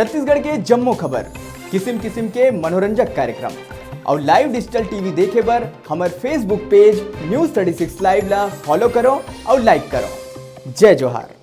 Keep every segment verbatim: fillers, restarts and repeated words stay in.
छत्तीसगढ़ के जम्मो खबर, किसिम किसिम के मनोरंजक कार्यक्रम अउ live digital T V देखे बर हमर Facebook page News thirty six Live ला follow करो अउ like करो। जय जोहार।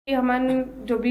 हमन जो भी